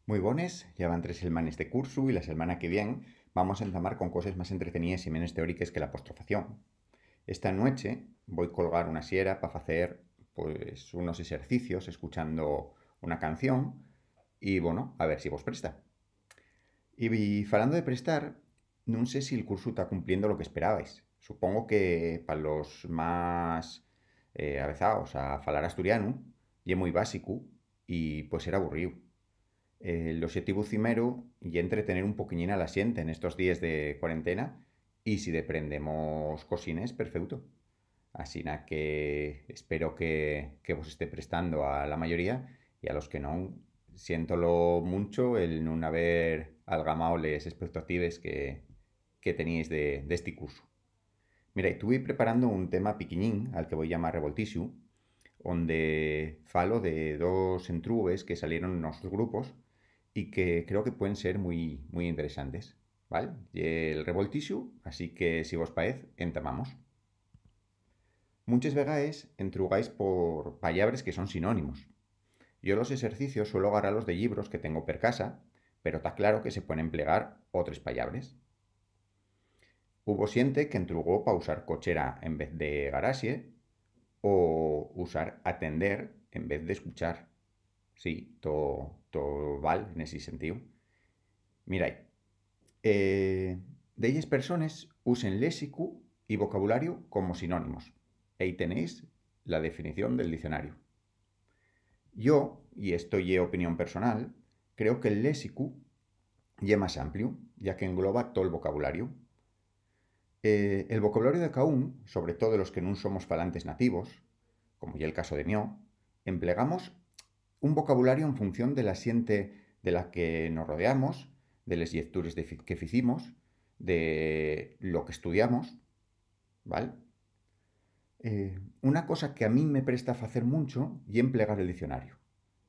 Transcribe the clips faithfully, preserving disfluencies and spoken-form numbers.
Mui bones, ya van tres selmanes de cursu y la selmana que vien vamos a entamar con coses más entreteníes y menos teóriques que l'apostrofación. Esta nueche voi colgar una siera pa facer, pues, unos exercicios escuchando una canción y, bueno, a ver si vos presta. Y falando de prestar, nun sé si el cursu ta cumpliendo lo que esperabais. Supongo que pa los más, eh, avezaos a falar asturianu, ye mui básicu y puede ser aburríu. Eh, l'oxetivu cimeru ye entretener un poquiñín a la xente nestos díes de cuarentena y si deprendemos cosines, perfeuto. Asina que espero que, que vos esté prestando a la mayoría y a los que non, siéntolo muncho el nun haber algamao les expectatives que, que teníais de, d'esti cursu. Mira, estuve preparando un tema piquiñín al que voi llamar revoltixu, onde falo de dos entrugues que salieron nos grupos y que creo que pueden ser mui, mui interesantes, ¿val? Ye el revoltixu, así que si vos paez, entamamos. Munches vegaes entrugáis por pallabres que son sinónimos. Yo los exercicios suelo agarralos de llibros que tengo per casa, pero ta claro que se pueden emplegar otres pallabres. Hubo xente que entrugó pa usar cochera en vez de garaxe o usar atender en vez d'escuchar. Sí, to, to val nesi sentíu. Mirai, eh, delles persones usen léxicu y vocabulariu como sinónimos. Ehí tenéis la definición del diccionariu. Yo, y esto ye opinión personal, creo que'l léxicu ye más ampliu, ya qu'engloba tol vocabulariu. Eh, el vocabulariu de caún, sobre too los que nun somos falantes nativos, como ye'l caso de mió, emplegamos un vocabulariu en función de la xente de la que nos rodeamos, de les llectures de fi-, que ficimos, de lo que estudiamos, ¿val? Eh, una cosa que a min me presta facer muncho ye emplegar el diccionariu.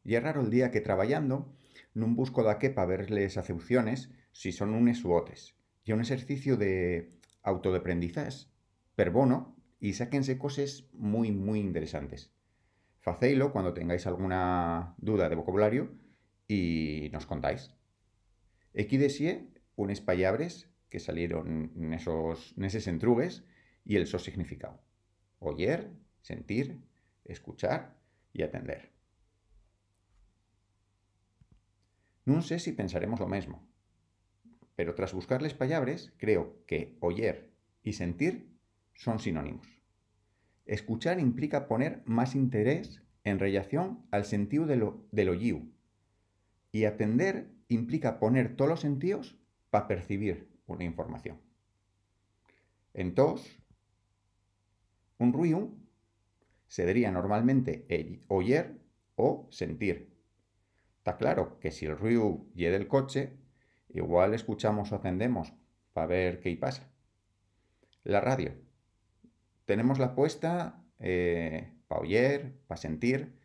Ye raro el día que trabayando nun busco daqué pa ver les acepciones, si son unes u otres. Ye un exerciciu de autodeprendizaxe, per bono, y sáquense coses mui, mui interesantes. Facéilo cuando tengáis alguna duda de vocabulariu y nos contáis. Equí dexé unes pallabres que salieron nesos, neses entrugues y el so significáu. Oyer, sentir, escuchar y atender. Nun sé si pensaremos lo mesmo, pero tras buscar les pallabres, creo que oyer y sentir son sinónimos. Escuchar implica poner más interés en rellación al sentíu de lo, de lo oíu, y atender implica poner tolos sentíos pa percibir una información. Entós, un ruíu sedría normalmente el oyer o sentir. Ta claro que si el ruíu ye del coche, igual escuchamos o atendemos pa ver qué-y pasa. La radio. Tenémosla puesta, eh, pa oyer, pa sentir,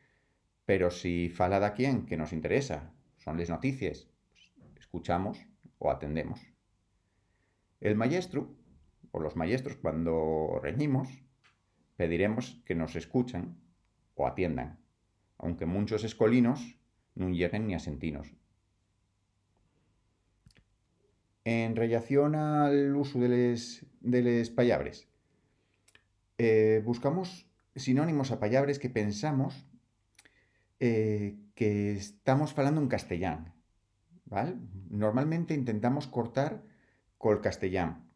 pero si fala daquién que nos interesa, son les noticies, pues, escuchamos o atendemos. El mayestru, o los mayestros, cuando reñimos, pediremos que nos escuchen o atiendan, aunque munchos escolinos nun lleguen ni a sentinos. En rellación al usu de les, de les pallabres, eh, buscamos sinónimos a pallabres que pensamos, eh, que estamos falando en castellán, ¿val? Normalmente intentamos cortar col castellán,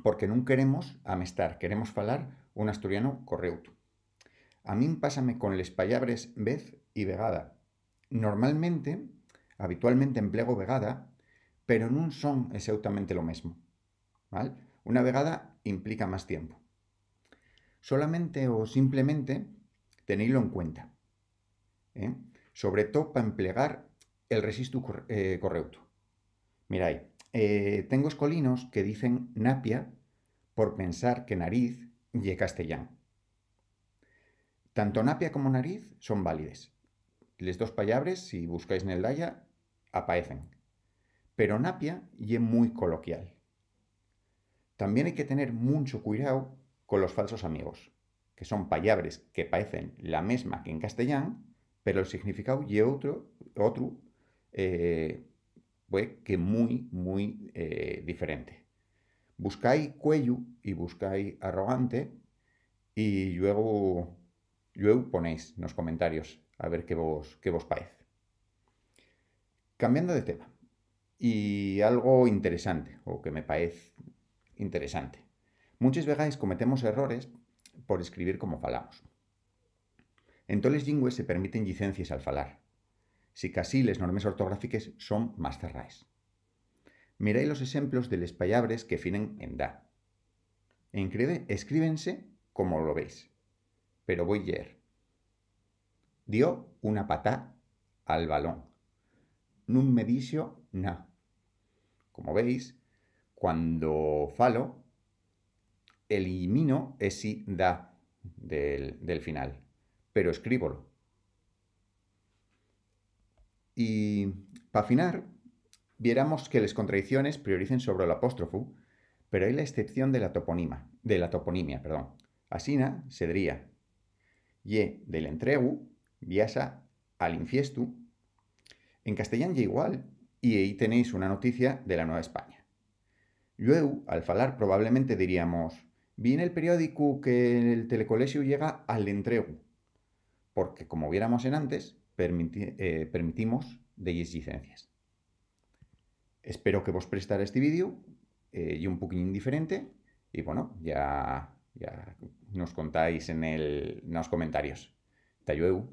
porque nun queremos amestar, queremos falar un asturiano correutu. A min pásame con les pallabres vez y vegada. Normalmente, habitualmente emplego vegada, pero nun son exautamente lo mesmo, ¿val? Una vegada implica más tiempo. Solamente o simplemente tenilo en cuenta, ¿eh? Sobre too pa emplegar el rexistru cor-, eh, correutu. Mirai, eh, tengo escolinos que dicen napia por pensar que nariz ye castellán. Tanto napia como nariz son válides. Les dos pallabres, si buscáis nel Daya, apaecen. Pero napia ye mui coloquial. Tamién hai que tener muncho cuidao colos falsos amigos, que son pallabres que paecen la mesma qu'en castellán, pero el significáu ye otro, otru, eh, pue que mui, mui, eh, diferente. Buscai cuellu y buscai arrogante y lluego, llueu ponéis nos comentarios a ver qué vos, qué vos paez. Cambiando de tema, y algo interesante, o que me paez interesante. Munches vegaes cometemos errores por escribir como falamos. En toles llingües se permiten llicencies al falar. Sicasí, les normes ortográfiques son más cerraes. Mirai los exemplos de les pallabres que finen en da. Encrede, escríbense como lo veis, pero voi lleer. Dio una patá al balón. Nun me dixo na. Como veis, cuando falo, elimino esi da del, del final, pero escríbolo. Y pa finar, viéramos que les contradicciones prioricen sobre l'apóstrofu, pero hai la excepción de la toponima, de la toponimia, perdón. Asina, se diría: ye del entregu, viaxa al infiestu. En castellán ye igual, y ehí tenéis una noticia de la Nueva España. Llueu, al falar, probablemente diríamos: vi nel periódicu que el telecolexiu llega al entregu, porque, como viéramos enantes, permiti-, eh, permitimos delles llicencies. Espero que vos prestara esti vídeo, eh, ye un poquillín diferente, y, bueno, ya, ya nos contáis en el, nos comentarios. Ta llueu.